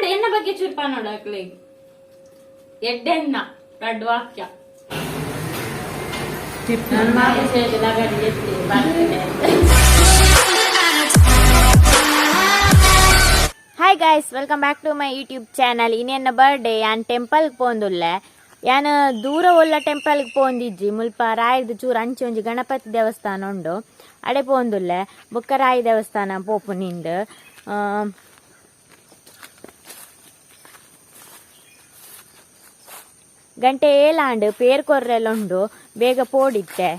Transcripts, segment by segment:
ಪನ್ನಡ ಎನ್ನ ಬಗ್ಗೆ ಚೂರು ಪನ್ನಡ ಅಕ್ಲೆಗ್ ಎಡ್ಡೆನ್ನ ರಡ್ಡ್ ವಾಕ್ಯ. ನನ್ನ ಮಾತು ಸೇರಿ ಲಗಡಿ ಎತ್ತಿ ಬರ್ತದೆ. Hi guys, welcome back to my YouTube channel. ಇನ್ನೆನ್ನ birthday ಯಾನ್ ಟೆಂಪಲ್ ಪೋಂದುಲ್ಲೆ. ಯಾನ್ ದೂರ ಒಲ್ಲ ಟೆಂಪಲ್ ಪೋಂದಿಜ್ಜಿ. ಮುಲ್ಪ ರಾಯರ್ದು ಚೂರು ಅಂಚೆ ಒಂಜಿ ಗಣಪತಿ ದೇವಸ್ಥಾನ ಉಂಡು, ಅಡೆ ಪೋಂದುಲ್ಲೆ. ಬೊಕ್ಕ ರಾಯಿ ದೇವಸ್ಥಾನ ಪೋಪು ನಿಂದು. ಗಂಟೆ ಏಲಾಂಡ್, ಪೇರ್ ಕೊರ್ರೆಲ್ಲ ಉಂಡು, ಬೇಗ ಪೋಡಿತ್ತೆ.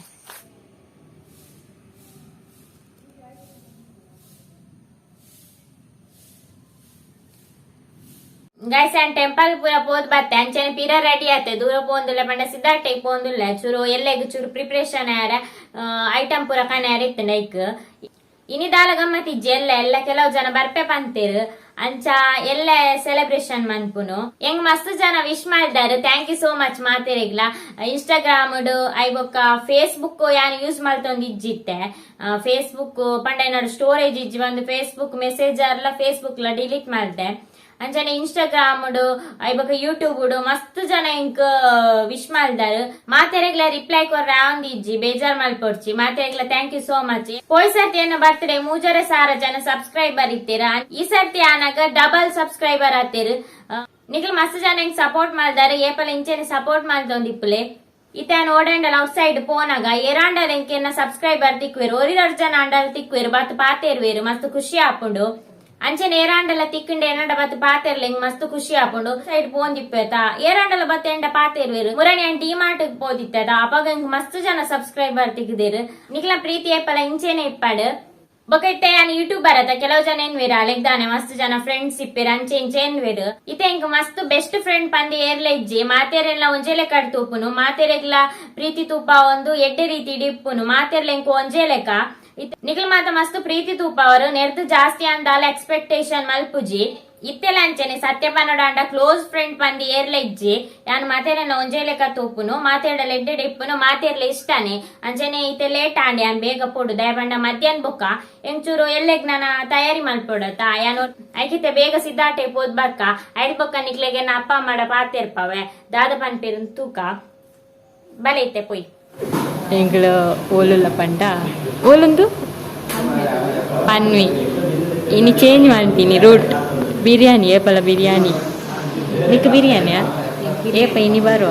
ಗೈಸ್, ಆ್ಯಂಡ್ ಟೆಂಪಲ್ ಪೂರ ಪೋದ್ ಬತ್ತೆ. ಅಂಚನೆ ಪಿರ ರೆಡಿ ಆತೆ. ದೂರ ಪೋಂದುಲ್ಲ ಪಂಡ ಸಿದ್ಧಾರ್ಥಗೆ ಪೋಂದುಲ್ಲ. ಚೂರು ಎಲ್ಲೆಗ್ ಚೂರು ಪ್ರಿಪ್ರೇಷನ್ ಆರ, ಐಟಮ್ ಪೂರ ಕನ್ಯಾರ ಇತ್ತು. ಲೈಕ್ ಇನಿ ದಾಲ ಗಮ್ಮತ್ ಇಜ್ಜಿ. ಎಲ್ಲ ಎಲ್ಲ ಕೆಲವು ಜನ ಬರ್ಪೆ ಪಂತೇರು, ಅಂಚ ಎಲ್ಲ ಸೆಲೆಬ್ರೇಷನ್ ಮನ್ಪುನು. ಎಂಗ್ ಮಸ್ತ್ ಜನ ವಿಶ್ ಮಾಡ್ದಾರು, thank you so much ಮಾತೆರೆಗ್ಲ. ಇನ್ಸ್ಟಾಗ್ರಾಮ್ I ಬೊಕ್ಕ ಫೇಸ್ಬುಕ್ ಯಾನ್ ಯೂಸ್ ಮಾಡ್ತೊಂದು ಇಜ್ಜಿತ್ತೆ. ಫೇಸ್ಬುಕ್ ಪಂಡ ಏನಾದ್ರು ಸ್ಟೋರೇಜ್ ಇಜ್ಜಿ ಬಂದು ಫೇಸ್ಬುಕ್ ಮೆಸೇಜ್ ಅರ್ಲ ಫೇಸ್ಬುಕ್ ಲ ಡಿಲೀಟ್ ಮಾಡ್ದೆ. ಅಂಚನೆ ಇನ್ಸ್ಟಾಗ್ರಾಮ್ I ಬೊಕ್ಕ ಯೂಟ್ಯೂಬ್ ಮಸ್ತ್ ಜನ ಇಂಕ್ ವಿಶ್ ಮಾಡ್ದಾರು. ಮಾತೆರೆಗ್ಲ ರಿಪ್ಲೈ ಕೊರ್ರೆ ಇಜ್ಜಿ, ಬೇಜಾರ್ ಮಲ್ಪೊಡ್ಚಿ. ಮಾತೆರೆಗ್ಲ thank you so much. ಪೋಯ್ ಸರ್ತಿ ಎನ್ನ ಬರ್ತ್ಡೇ 3,500 ಜನ ಸಬ್ಸ್ಕ್ರೈಬರ್ ಇತ್ತೀರ. ಈ ಸರ್ತಿ ಆನಾಗ ಡಬಲ್ ಸಬ್ಸ್ಕ್ರೈಬರ್ ಆತೀರ್. ನಿಖಲ್ ಮಸ್ತ್ ಜನ ಇಂಕ್ ಸಪೋರ್ಟ್ ಮಾಡ್ದಾರೆ, ಏಪಲ ಇಂಚೆನೆ ಸಪೋರ್ಟ್ ಮಾಡ್ದೊಂದಿಪ್ಪುಲೆ. ಇತ್ತೆ ಓಡಂಡಲ್ ಔಟ್ ಸೈಡ್ ಪೋನಾಗ ಏರಾಂಡಲ್ ಎಂಕೆನ್ನ ಸಬ್ಸ್ಕ್ರೈಬರ್ ತಿಕ್ವೇರು, ಒರಿರಡ್ ಜನ ಅಂಡಲ್ ತಿಕ್ವೇರು, ಬತ್ ಪಾತೇರ್ವೇರು, ಮಸ್ತ್ ಖುಷಿ ಆಪುಂಡು. ಅಂಚನೆ ಏರಾಂಡಲ ತಿಕ್ಕಂಡೆ ಎನ್ನಡ ಬತ್ ಪಾತೆರ್ಲ, ಇಂಗ್ ಮಸ್ತ್ ಖುಷಿ ಆಪುಂಡು. ಸೈಡ್ ಪೋಂದಿಪ್ಪೇತ ಏರಾಂಡಲ ಬತ್ ಎಂಡ ಪಾತೆರ್ವೇರು. ಮುರಣಿ ಡಿ ಮಾರ್ಟ್ ಪೋದಿತ್ತದ, ಅಪಗ ಇಂಗ್ ಮಸ್ತ್ ಜನ ಸಬ್ಸ್ಕ್ರೈಬರ್ ತಿಕ್ಕಿದೇರು. ನಿಕ್ಲ ಪ್ರೀತಿ ಏಪಲ ಇಂಚೆನೆ ಇಪ್ಪಾಡು. ಬೊಕ ಇತ್ತೆ ಯಾನ್ ಯೂಟ್ಯೂಬರ್ ಅತ್ತ, ಕೆಲವು ಜನ ಏನ್ವೇರು ಅಲೆಗ್ದಾನೆ ಮಸ್ತ್ ಜನ ಫ್ರೆಂಡ್ಸ್ ಇಪ್ಪೇರು, ಅಂಚೆ ಇಂಚೆ ಏನ್ವೇರು. ಇತ್ತೆ ಇಂಕ್ ಮಸ್ತ್ ಬೆಸ್ಟ್ ಫ್ರೆಂಡ್ ಪಂದಿ ಏರ್ಲ ಇಜ್ಜಿ. ಮಾತೆರೆಲ್ಲ ಒಂಜೇ ಲೆಕ್ಕ ತೂಪುನು, ಮಾತೆರೆಗ್ಲ ಪ್ರೀತಿ ತೂಪ ಒಂದು ಎಡ್ಡೆ ರೀತಿ ಇಪ್ಪುನು. ಮಾತೆರ್ಲ ಇಂಕ್ ಒಂಜೇ ಲೆಕ್ಕ. ನಿಖಲ್ ಮಾತ ಮಸ್ತ್ ಪ್ರೀತಿ ತೂಪವರು ನೆರ್ದು ಜಾಸ್ತಿ ಅಂದಾಲ ಎಕ್ಸ್ಪೆಕ್ಟೇಷನ್ ಮಲ್ಪುಜಿ. ಇತ್ತೆಲ ಅಂಚನೆ ಸತ್ಯ ಪನ್ನಡ ಕ್ಲೋಸ್ ಫ್ರೆಂಡ್ ಪಂದಿ ಏರ್ಲ ಇಜ್ಜಿ. ಯಾನ್ ಮಾತೆರೆಲ್ಲ ಒಂಜೇ ಲೆಕ್ಕ ತೂಪುನು, ಮಾತೆರ್ಡಲ ಎಡ್ಡೆಡೆ ಇಪ್ಪುನು, ಮಾತೆರ್ಲ ಇಷ್ಟಾನೆ. ಅಂಚನೆ ಇತ್ತೆ ಲೇಟ್ ಆಂಡಿ, ಯಾನ್ ಬೇಗ ಪೋಡು. ದಯಪಂಡ ಮಧ್ಯಾಹ್ನ ಬೊಕ್ಕ ಎಂಚೂರು ಎಲ್ಲೆಗ್ ನಾನ ತಯಾರಿ ಮಲ್ಪೊಡತ್ತ. ಯಾನು ಐಕಿತೆ ಬೇಗ ಸಿದ್ಧಾಟೆ ಪೋದ್ ಬಕ್ಕ. ಐಡ್ ಬೊಕ್ಕ ನಿಕ್ಲೆಗೆ ಅಪ್ಪ ಅಮ್ಮಡ ಪಾತೆರ್ಪವೆ, ದಾದ ಪನ್ಪೇರು ತೂಕ. ಬಲೆ ಇತ್ತೆ ಪೊಯ್. ಎಂಗಳು ಓಲುಲ್ಲ ಪಂಡ ಓಲುಂದು ಪನ್ವಿ. ಇನಿ ಚೇಂಜ್ ಮಾಡ್ತೀನಿ ರೂಟ್. ಬಿರಿಯಾನಿ ಏಪಲ ಬಿರಿಯಾನಿ ನಿಕ್ ಬಿರಿಯಾನಿಯಾ ಏಪ ಇನಿ ಬರುವ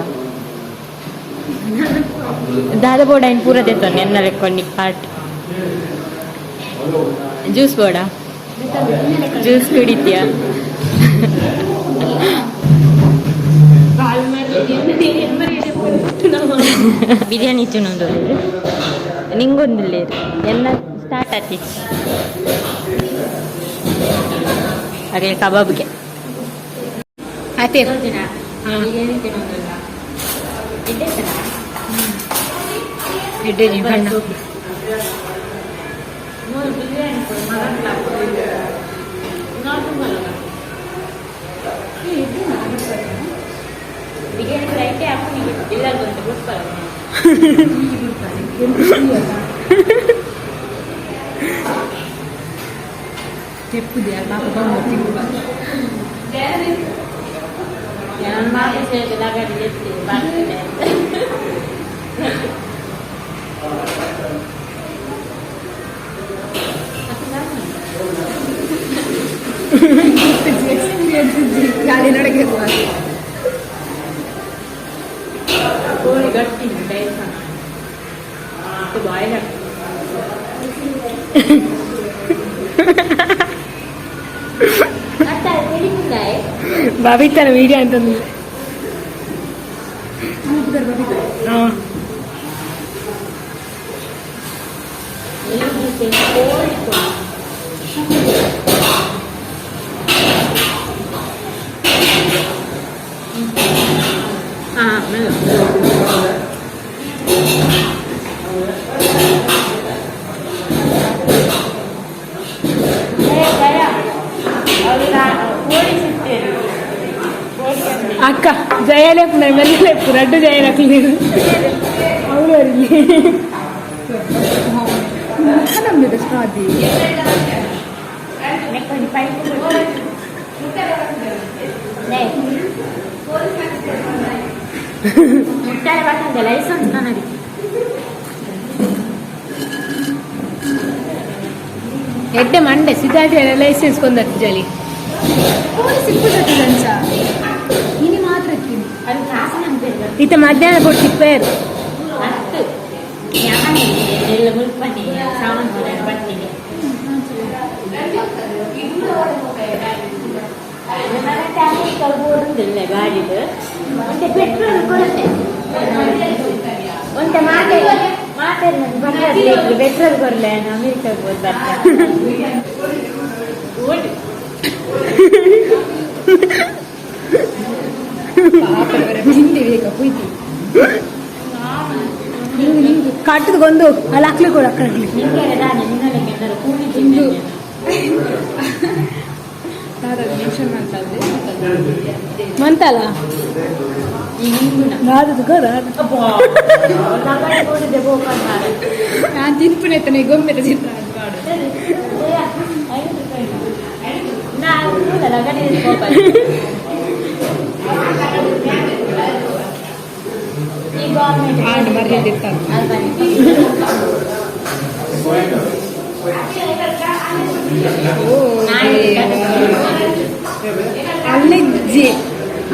ದಾದ ಬೋಡ ಇನ್ ಪೂರ ದೇತೊನ್ನೆ ಎನ್ನ ಲೆಕ್ಕೊಂಡು ಪಾರ್ಟ್ ಜ್ಯೂಸ್ ಬೋಡ ಜ್ಯೂಸ್ ಕುಡಿತೀಯಾ? ಬಿರಿಯಾನಿ ತಿನ್ನೊಂದು ನಿಂಗೊಂದು ಎಲ್ಲ ಸ್ಟಾರ್ಟ್ ಆತಿಚ್ಚಿ ಅದೇ ಕಬಾಬ್ಗೆ. ಆತೆ. ಬಿರಿಯಾನಿ ತಿನ್ನೋದಿಲ್ಲ. ಎಡ್ಡೆ ಬಣ್ಣ. ಬಿರಿಯಾನಿ ಕೂಡ ಐತೆ ಅಪ್ಪನಿಗೆ ಇಲ್ಲ ಗೊತ್ತು ಗುಡ್ಪಲ್ಲ. ತೆಪ್ಪುದೆ ಪಾಪ. ನಾನು ಮಾತು ಸೇರಿ ಲಗಡಿ ಎತ್ತಿ ಬರ್ತದೆ. ಎಕ್ಸ್ಪೀರಿಯನ್ಸ್ ಗಾಳಿ ನಡಗೆ. ಕೋಳಿ ಗಟ್ಟಿ ಟೈಸ್ ಬಾಯ್ಲ್. ಬಬಿತನ ವಿಡಿಯೋ ಅಂತಂದು. ಹಾಂ. ಹಾಂ. ಅಕ್ಕ ಜಯಲೇಪು ಮೆಲ್ಲಲೇಪು ರಡ್ಡು ಜಯಲಕ್ಲಿ ಅವಳು ಅಲ್ಲಿ. ಮುಟ್ಟಾರೆ ಬರ್ತದೆ ಲೈಸೆನ್ಸ್ ಕನ್ನಡಿ. ಎಡ್ಡೆ ಮಂಡೆ ಸಿದ್ಧಾರ್ಥ ಲೈಸೆನ್ಸ್ ಕೊಂದತ್ತು ಜಲಿ ಇನಿ ಮಾತ್ರ ಅದು ಕಾಸು ನಂಗೆ. ಈತ ಮಧ್ಯಾಹ್ನ ಕೊಟ್ಟು ಸಿಕ್ಪೇರು. ಹತ್ತು ಯಾವನೇ ಎಲ್ಲ ಮುಲ್ಪನೆ ಸಾಮಾನು ಬಟ್ಟಿಗೆ ಬೋಡುಂದಿಲ್ಲ ಗಾಡಿದು ಮತ್ತೆ ಪೆಟ್ರೋಲ್ ಕೊಡುತ್ತೆ. ಒಂತೆ ಮಾತೆ ಮಾತಾಡಿ, ಪೆಟ್ರೋಲ್ ಕೊರ್ಲೆ, ಅಮೆರಿಕಾಗ್ ಹೋದ್ ಬರ್ತಾರೆ. ಓಡಿ. ಕುಯ್ತಿ. ಕಟ್ಟದಗೊಂದು ಅಲ್ಲಿ ಹಾಕ್ಲಿ ಕೊಡು, ಅಕ್ಕಡ್ಲಿ. ನಿಂಗೆ ದಾನೆ ನಿನ್ನೊಳಗೆ ಏನಾದ್ರು ಕೂಲಿ ತಿಂದು. ಮಂತಲ್ಲ. ಈ ಹಿಂಗುನ ರಾದದು ರಾದ. ನೋಡಿದೆ ಬೋಕಂತ. ನಾನು ತಿನ್ಪುಣೆ ಗೊಂಬೆದ ಚಿತ್ರ ಮಾಡು. 5 ರೂಪಾಯಿ ನಾವು ಲಗಡೆ. ಈ ಗೌರ್ಮೆಂಟ್ ಆಂಡ್ ಮರ್ಯಾದೆ ಇರ್ತಾರೆ. ಅದು ಬನ್ನಿ. ಓ ಅಲ್ಲಿಜ್ಜಿ.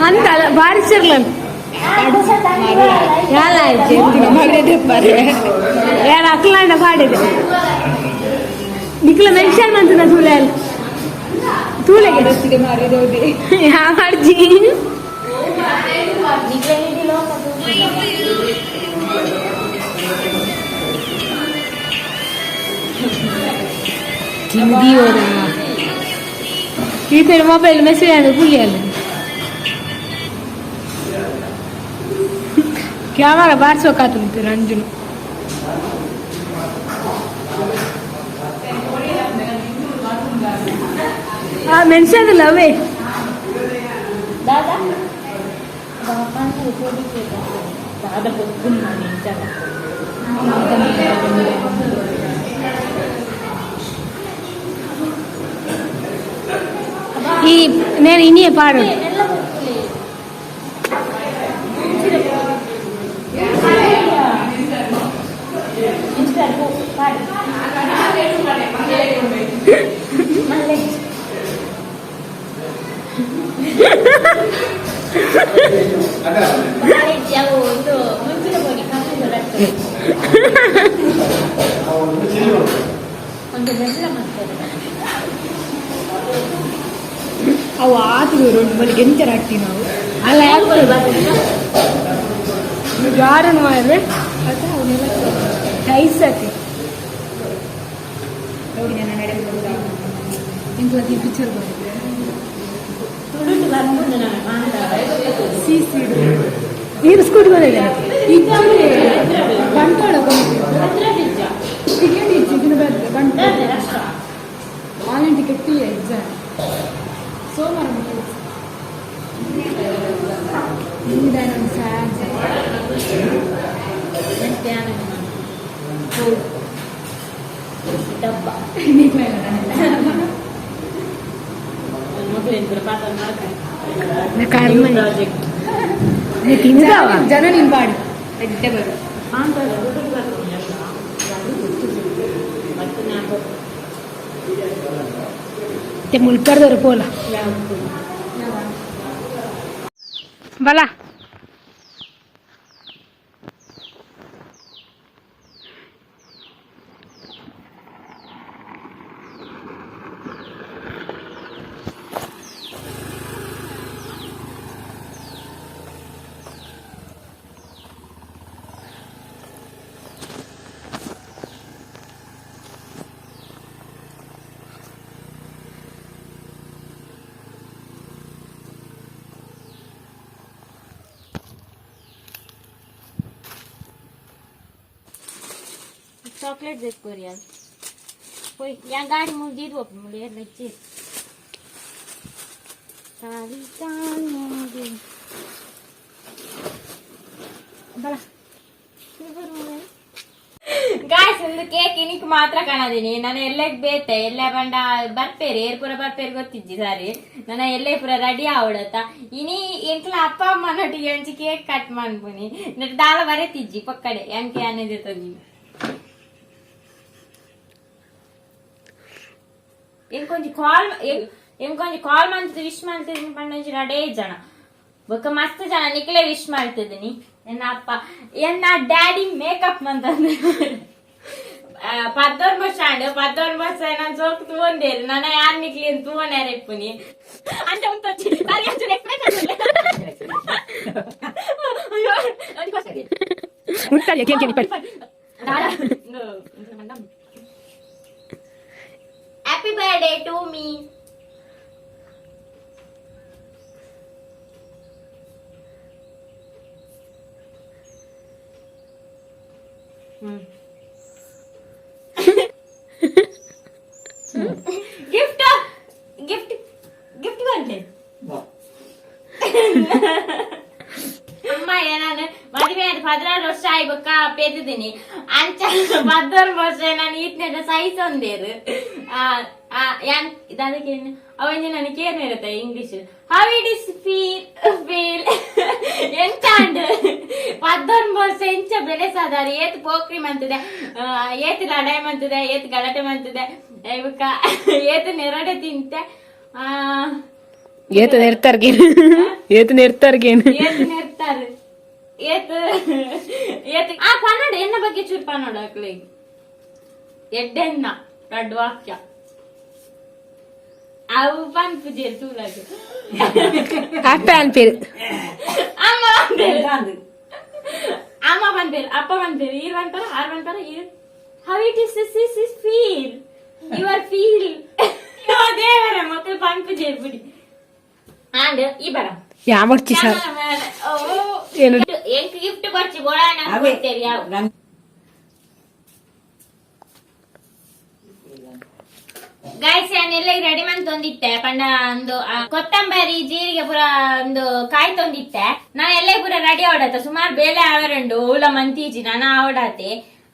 ಅಂತ ಅಲ್ಲ ಬಾರಿಸಿರ್ಲ ಯಾಲ ಆಯ್ತು. ಮರ್ಯಾದೆ ಇರ್ತಾರೆ. ಯಾರು ಅಕ್ಲಾಂಡ ಪಾಡಿದೆ ನಿಕ್ಲ ಮೆನ್ಷನ್ ಮಂತನ ತೂಲೆ ಅಲ್ಲಿ ತೂಲೆಗೆ. ರಸ್ತಿಗೆ ಮಾರಿದ ಹೋದೆ. ಯಾವ ಅರ್ಜಿ? ನಿಗ್ಲೆ ಹಿಡಿ ಲೋಕ. ತಿಂದಿಯೋದ ಈ ತರ ಮೊಬೈಲ್ ಮೆಸೇಜ್ ಅಂದ್ರೆ ಪುಲಿಯಲ್ಲ ಕ್ಯಾಮರಾ ಬಾರಿಸೋಕಾತುಂಟು ರಂಜುನು. ಆ ಮೆನ್ಷನ್ ಅವೇ. ದಾದಾ ದಾದಾ ಬೊಕ್ಕುನ್ ನಿಂಚಲ. ಈ నేను ಇನಿಯೇ ಪಾಡು. ಎಲ್ಲ ಬೊಕ್ಕುಲೆ. ಪಾಡು ಮಲ್ಲೆ. ಬಾರಿ ಅವು ಇದು ಮುಂಚಿನ ಹೋಗಿ ಕಮ್ಮಿ ಬರ್ತದೆ. ಒಂದು ಬೆಲ್ಲ ಮಾಡ್ತಾರೆ. ಅವು ಆತು ದೂರ ಬಲಿ ಗೆಂಚರ ಹಾಕ್ತೀವಿ ನಾವು. ಅಲ್ಲ, ಯಾರನ್ನು ಮಾಡಿದ್ರೆ ಅದು ಅವನ್ನೆಲ್ಲ ಟೈಸ್ ಹಾಕಿ. ನೋಡಿ, ನನ್ನ ನಡೆ ಇಂಕ್ಲ ಪಿಕ್ಚರ್ ಬಂದಿದೆ. ತುಳುಟು ಬರ್ಬೋದು ನಾನು ಮಾತಾಡ. C C. ನೀರು ಸ್ಕೂಟಿ ಬಂದಿದೆ. ಬಂಟ್ವಾಳ ಟಿಕೆಟ್ ಇತ್ತು, ಇದನ್ನ ಬರ್ತದೆ ಬಂಟ್ವಾಳ. ಆನ್ಲೈನ್ ಟಿಕೆಟ್ ಎಕ್ಸಾಮ್ ಸೋಮವಾರ ನಿಮ್ದು ಸ್ಯಾಡ್. ಮತ್ತೆ ಆಮೇಲೆ ಡಬ್ಬ. ಮಗಳೇನು ಪಾತ್ರ ಮಾಡ್ತಾರೆ. ಕರ್ಮ. ಪ್ರಾಜೆಕ್ಟ್. ತಿಂದವ. ಜನ ನಿನ್ ಬಾಡಿ ಎಡ್ಡೆ ಬರು. ಮತ್ತೆ ನಾನು ಮುಲ್ಪರ್ದವ್ರು ಪೋಲ ಬಲ. ಚಾಕ್ಲೇಟ್ ಬೇಕು ಕೊರಿಯಲ್ ಪೋಯ್ ಯಾ ಗಾಡಿ ಮುಗ್ದಿದ್ವು ಮುಳಿ ಲಜ್ಜೆ ತಾಲಿ ತಾಲಿ ಬಲ. ಗಾಯ್ಸ್, ಒಂದು ಕೇಕ್ ಇನಿಕ್ ಮಾತ್ರ ಕಾಣದೀನಿ ನಾನು. ಎಲ್ಲಗ್ ಬೇತೆ ಎಲ್ಲ ಬಂಡ ಬರ್ಪೇರಿ, ಏರ್ಪುರ ಬರ್ಪೇರಿ ಗೊತ್ತಿಜ್ಜಿ. ಸಾರಿ, ನನ್ನ ಎಲ್ಲೇ ಪೂರ ರೆಡಿ ಆವಡತ್ತ. ಇನಿ ಎಂಕ್ಲ ಅಪ್ಪ ಅಮ್ಮ ನೊಟ್ಟಿಗೆ ಒಂಜಿ ಕೇಕ್ ಕಟ್ ಮನ್ಪುನಿ. ನೆಟ್ ದಾಲ ಬರೆತಿಜ್ಜಿ ಪಕ್ಕಡೆ ಎಂಕೆ ಅನ್ನದಿತ್ತ ನೀನು. ಎಂಕೊಂಜಿ ಕಾಲ್, ಎಂಕೊಂಜಿ ಕಾಲ್ ಮಂತದ ವಿಶ್ ಮಾಡ್ತಿದ್ದೀನಿ ಪಂಡೊಂಜಿ ರಡೇ ಜನ. ಬೊಕ್ಕ ಮಸ್ತ್ ಜನ ನಿಕ್ಲೆ ವಿಶ್ ಮಾಡ್ತಿದ್ದೀನಿ. ಎನ್ನ ಅಪ್ಪ, ಎನ್ನ ಡ್ಯಾಡಿ ಮೇಕಪ್ ಮಂತಂದು 11 ವರ್ಷ ಆಂಡ್ 11 ವರ್ಷ ನಾನು ಸೋಕ್ ತೂವೊಂದೇರು. ನನ್ನ ಯಾರ್ ನಿಕ್ಲಿ ತೂವೊನ್ಯಾರ ಇಪ್ಪುನಿ ಅಂಚ ಉಂತೊಚ್ಚಿ. ಸರಿ, ಅಂಚನೆ expression. ಅಯ್ಯೋ, ಒಂಜಿ question. ಉಂಟಾಳಿ ಕೇನ್ ಕೇನ್ ಪಡಿ. Happy birthday to me. Gift, gift, gift ಕೊಡ್ಲಿ. ಅಮ್ಮ, ನಾನು ಮದುವೆ ಆದ 16 ವರ್ಷ ಆಯ್ಬೇಕ ಪೆದ್ದಿದ್ದೀನಿ. ಅಂಚ 16 ವರ್ಷ ನಾನು ಈತ್ನೆದ ಸೈಜ್ ಒಂದೇರು. ಅದಕ್ಕೆ ಅವಂಜಿ ನನಗೆ ಏನು ಇರುತ್ತೆ English, how it is feel feel ಎಂತ ಅಂಡ್ 11 ವರ್ಷ ಎಂಚ ಬೆಲೆ ಸಾದಾರ, ಏತ್ ಪೋಕ್ರಿ ಮಂತದೆ, ಏತ್ ಲಡಾಯಿ ಮಂತದೆ, ಏತ್ ಗಲಾಟೆ ಮಂತದೆ, ಇವಕ್ಕ ಏತ್ ನೆರಡೆ ತಿಂತೆ. ಏತ ನೆರ್ತಾರ್ಗೇನು, ಏತ ನೆರ್ತಾರ್ಗೇನು. ಏತ್ ನೆರ್ತಾರೆ, ಏತ್ ಏತ್ ಆ ಪನ್ನಡ ಎನ್ನ ಬಗ್ಗೆ ಚೂರು ಪನ್ನಡ ಅಕ್ಲೆಗ್ ಎಡ್ಡೆನ್ನ ರಡ್ಡು ವಾಕ್ಯ ಅವು ಪನ್ಪುಜೇರು ತೂಲಾಗ. ಅಪ್ಪೆ ಅನ್ಪೇರು. ಅಮ್ಮ ಬಂದೇರು, ಅಮ್ಮ ಬಂದೇರು, ಅಪ್ಪ ಬಂದೇರು, ಈರ್ ಬಂತಾರ, ಆರ್ ಬಂತಾರ. ಈರ್ how it is is is feel your feel. ದೇವರ ಮಕ್ಕಳು ಪನ್ಪುಜೇರು ಬಿಡಿ. ಆಂಡ್ ಈ ಬರ. ಯಾವಡ್ಚಿ ಸರ್ ಏನು? ಎಂಕ್ ಗಿಫ್ಟ್ ಬರ್ಚಿ ಬೋಳಾಣ ಕೊಡ್ತೇರಿ ಯಾವ. ಗಾಯ್ಸ್, ಎಲ್ಲ ರೆಡಿ ಮಂತೊಂದಿತ್ತೆ ಪಂಡ ಒಂದು ಕೊತ್ತಂಬರಿ ಜೀರಿಗೆ ಪೂರ ಒಂದು ಕಾಯಿ ತೊಂದಿತ್ತೆ. ನಾನು ಎಲ್ಲ ಪೂರ ರೆಡಿ ಆವಡತ್ತ. ಸುಮಾರು ಬೇಲೆ ಆವರಂಡು ಉಲ ಮಂತೀಜಿ ನಾನು ಆವಡಾತೆ.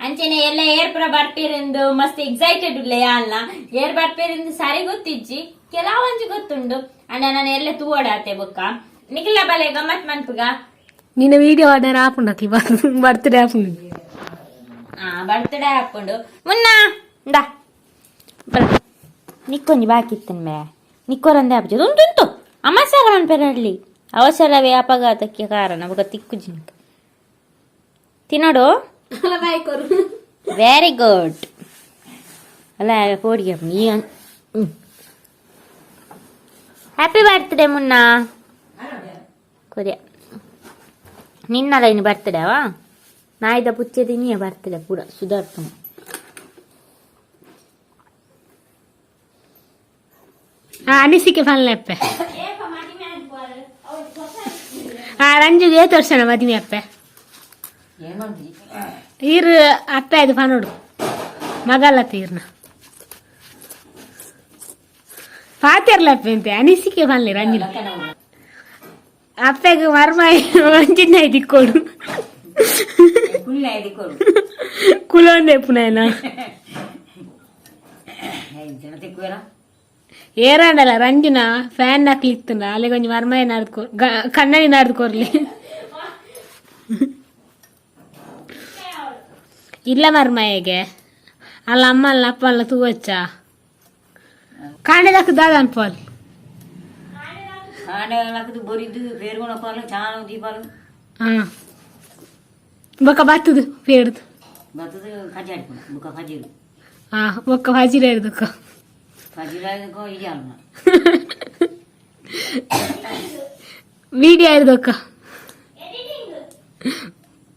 ಅಂಚೆನೆ ಎಲ್ಲ ಏರ್ ಪೂರ ಬರ್ಪೇರಿಂದು ಮಸ್ತ್ ಎಕ್ಸೈಟೆಡ್ ಉಲ್ಲೆ ಅಲ್ಲ. ಏರ್ ಬರ್ಪೇರಿಂದು ಸರಿ ಗೊತ್ತಿಜ್ಜಿ, ಕೆಲವೊಂಜಿ ಗೊತ್ತುಂಡು. ಅಂಡ ನಾನು ಎಲ್ಲ ತೂವಡಾತೆ. ಬೊಕ್ಕ ನಿಖಿಲ ಬಲೆ ಗಮ್ಮತ್ ಮನ್ಪುಗ. ನಿನ್ನ ವಿಡಿಯೋ ಆರ್ಡರ್ ಆಪುಂಡು, ಬರ್ತ್ಡೇ ಆಪುಂಡು. ಆ ಬರ್ತ್ಡೇ ಹಾಕೊಂಡು ಮುನ್ನ ಇಂದಾ ಬರ. ನಿಕ್ಕೊಂಜಿ ಬಾಕಿ ಇತ್ತನ್ ಮೇ ನಿಕ್ಕೋರಂದೆ ಆಪುಜಿ. ಉಂಟುಂಟು ಅಮಸರ ಮನ್ಪೆರಲ್ಲಿ ಅವಸರವೇ ಅಪಘಾತಕ್ಕೆ ಕಾರಣ. ಬೊಕ ತಿಕ್ಕು ಜಿಂಕ್ ತಿನ್ನೋಡು. ವೆರಿ ಗುಡ್ ಅಲ್ಲ ಕೋಡಿಗೆ. ಹ್ಯಾಪಿ ಬರ್ತ್ಡೇ ಮುನ್ನ ಕೊರಿಯ. ನಿನ್ನಲ್ಲ ಇನ್ನು ಬರ್ತ್ಡೇ ಅವಾ ನಾಯ್ದ ಪುಚ್ಚೆ ಬರ್ತ್ಡೇ ಪೂರ ಸುಧಾರ್ತನ. ಅನಿಸಿಕೆ ಫಲ್ಲೆ ಅಪ್ಪೆ. ಆ ರಂಜುಗೆ ಏತ್ ವರ್ಷನ ಮದಿಮೆ ಅಪ್ಪೆ? ಈರ್ ಅಪ್ಪೆ ಅದು ಪನೋಡು ಮಗಲ್ಲ ತೀರ್ನ ಪಾತೆರ್ಲ ಅಪ್ಪೆ ಅಂತೆ. ಅನಿಸಿಕೆ ಫಲ್ಲೆ ರಂಜು ಅಪ್ಪೆಗೆ ಮರ್ಮ ಒಂಚಿನ ದಿಕ್ಕೋಡು ಕುಲೊಂದೆ ಪುನಃ ಏರಾಂಡಲ ರಂಜುನ ಫ್ಯಾನ್ ಹಾಕ್ಲಿತ್ತುಂಡ ಅಲ್ಲೇ ಕೊಂಚ ಮರ್ಮಯ ನಾಡ್ಕೊ ಕನ್ನಡಿ ನಾಡ್ಕೊರ್ಲಿ ಇಲ್ಲ ಮರ್ಮಯಗೆ ಅಲ್ಲ ಅಮ್ಮ ಅಲ್ಲ ಅಪ್ಪ ಅಲ್ಲ ತೂವಚ್ಚ ಕಾಂಡೆದಕ್ಕೆ ದಾದ ಅನ್ಪೋಲ್. ಬೊರಿದ್ದು ಪೇರುಗುಣ ಪಾಲು ಚಾಣ ದೀಪಾಲು. ಹಾ, ಬೊಕ್ಕ ಬತ್ತದು ಪೇರ್ದು. ಬತ್ತದು ಕಜ್ಜಿ ಆಡ್ಕೊಂಡು ಬುಕ್ಕ ಖಜೀರು. ಹಾ, ಬೊಕ್ಕ ಫಜಿರ ಹಿಡ್ದಕ್ಕ. ಖಜೀರ ಇಜಾಲ. Video ಹಿಡ್ದಕ್ಕ,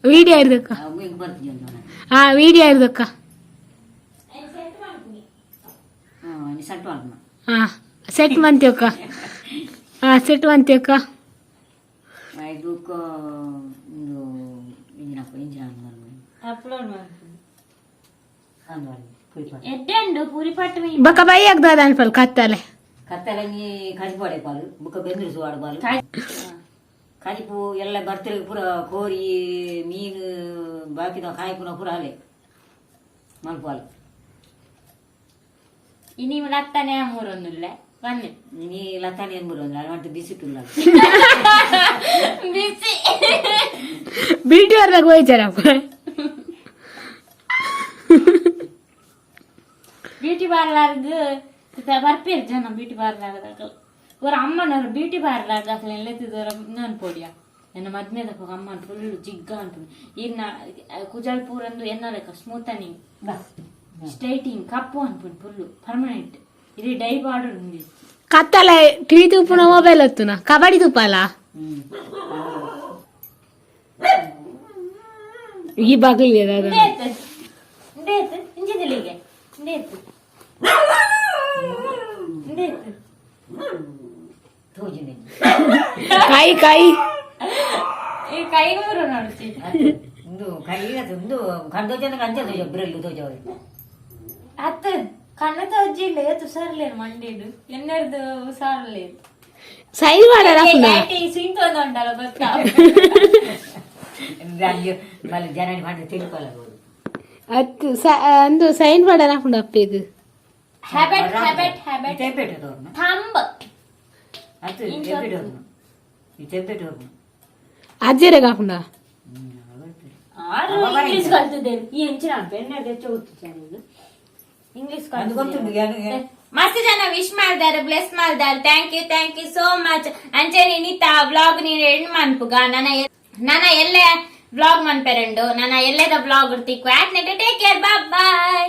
video ಹಿಡ್ದಕ್ಕ. ಹಿಂಗೆ ಬರ್ತೀನಿ. ಹಾ, ವಿಡಿಯೋ ಹಿಡ್ದಕ್ಕ. ಹಾಂ, ಸೆಟ್ ಮಾಡ್ಕೊಂಡು. ಹಾ, ಸೆಟ್ ಮಂತ್ಯಕ್ಕ. ಹಾ, ಸೆಟ್ ಮಂತ್ಯಕ್ಕ. ಇದಕ್ಕೆ ಒಂದು ಇಂಜಿನ್ ಹಾಕು, ಇಂಜಿನ್. ಅಪ್ಲೋಡ್ ಮಾಡ್ತೀನಿ. ಪುರಿ. ಎಡ್ಡೆಂಡು ಪೂರಿ ಪಟ್ಟು. ಬೊಕ್ಕ ಬೈ ಆಗ್ದದ ಅನ್ಪಲ್ ಕತ್ತಲೆ. ಕತ್ತಲಂಗಿ ಕಜಿಪು ಪಾಲು ಬುಕ್ಕ ಬೆಂದರು ಸುವಾಡು ಪಾಲು ಕಜಿಪು ಎಲ್ಲ ಬರ್ತಿರ ಪೂರ ಕೋರಿ ಮೀನು ಬಾಕಿದ ಕಾಯ್ಪುನ ಪೂರ ಅಲೆ ಮಲ್ಪಾಲು. ಇನಿ ಲತ್ತನೆ ಮೂರೊಂದುಲ್ಲೆ. ಬನ್ನಿ. ನೀ ಲತಾನಿ ಏನ್ ಬರು ಅಂದ್ರೆ ಬಿಸಿಟ್ಟುಲ್ಲ. ಬಿಸಿ. ಬ್ಯೂಟಿ ಪಾರ್ಲರ್ ಹೋಯ್ತಾರಪ್ಪ. ಬ್ಯೂಟಿ ಪಾರ್ಲರ್ಗ್ ಬರ್ಪೇರು ಜನ. ಬ್ಯೂಟಿ ಪಾರ್ಲರ್ ஒரு ಅಮ್ಮನವರು ಬ್ಯೂಟಿ ಪಾರ್ಲರ್ ದಾಖಲೆ ಎಲ್ಲಿದ್ದ ನಾನು ಪೋಡಿಯ ಎನ್ನ ಮದ್ಮೆದ ಪೋಗ ಅಮ್ಮನ ಫುಲ್ ಜಿಗ್ಗ ಅನ್ಪುಂಡು. ಇರ್ನ ಕುಜಲ್ ಪೂರಂದು ಎನ್ನ ಲೆಕ್ಕ ಸ್ಮೂತನಿಂಗ್, ಸ್ಟ್ರೈಟಿಂಗ್, ಕಪ್ಪು ಅನ್ಪುಂಡು ಫುಲ್ಲು ಪರ್ಮನೆಂಟ್. ಇದು ಡೈ ಬಾರ್ಡರ್ ఉంది. ಕತ್ತಲ ಟಿವಿ ತೂಪುನ ಮೊಬೈಲ್ ಹೊತ್ತುನ ಕಬಡ್ಡಿ ತೂಪಾಲ. ಈ ಬಾಗಿಲು ಇಂದೇತ್ ಇಂದೇತ್ ಇಂಜಿದಿಲ್ಲಿಗೆ ಇಂದೇತ್ ಇಂದೇತ್. ತೋಜಿನಿ. ಕಾಯಿ ಕಾಯಿ. ಈ ಕೈಗೆ ಬರೋ ನೋಡ್ತಿ. ಇಂದು ಕೈ ಇಂದು ಕಣ್ಣು ಕಂಚ ತೋಜ ಬಿರಲ್ಲು ತೋಜ. ಅತ್ತ ಕಣ್ಣು ತೋಜಿಲ್ಲ, ಏತು ಸರ್ಲೇನು ಮಂಡಿಡು ಎನ್ನೆರ್ದು ಸಾರ್ಲೇನು. ಸೈನ್ ಮಾಡಾರ. ಸಿಂತ ಒಂದು ಉಂಟಲ್ಲ, ಗೊತ್ತಾ? ಮಲ್ಲಿ ಜನ ಮಾಡಿ ತಿಳ್ಕೊಳ್ಳಬಹುದು. ಅತ್ತು ಅಂದು ಸೈನ್ ಮಾಡಾರ ಅಪ್ಪೇದು. ಹ್ಯಾಬೆಟ್ ಹ್ಯಾಬೆಟ್ ಹ್ಯಾಬೆಟ್. ತೆಪ್ಪೆಟ್ಟು ತೋರ್ನು. ಥಂಬ್. ಅದು ತೆಪ್ಪೆಟ್ಟು ಹೋಗ್ನು, ಈ ತೆಪ್ಪೆಟ್ಟು ಹೋಗ್ನು. ಅಜ್ಜರೆ ಕಾಪುಂಡ. ಆರು ಇಂಗ್ಲಿಷ್ ಕಲ್ತಿದ್ದೇನೆ. ಈ ಎಂಚಿನ ಬೆಣ್ಣೆ ಗೊತ್ತು, ಇಂಗ್ಲಿಷ್. ಅದು ಗೊತ್ತುಂಟು. ಮಸ್ತ್ ಜನ ವಿಶ್ ಮಾಡ್ದಾರೆ, ಬ್ಲೆಸ್ ಮಾಡ್ದಾರೆ. Thank you, thank you so much. ಅಂಚನೆ ನಿತ ವ್ಲಾಗ್ ನೀನು ಎಂಡ್ ಮನ್ಪುಗ. ನನ್ನ ನನ್ನ ಎಲ್ಲೆ ವ್ಲಾಗ್ ಮನ್ಪೆರಂಡು ನನ್ನ ಎಲ್ಲೆದ ವ್ಲಾಗ್ ತಿಕ್ಕು. Take care, bye.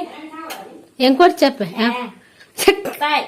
ಎಂಕೊರ್ಚಪ್ಪೆ. ಬಾಯ್.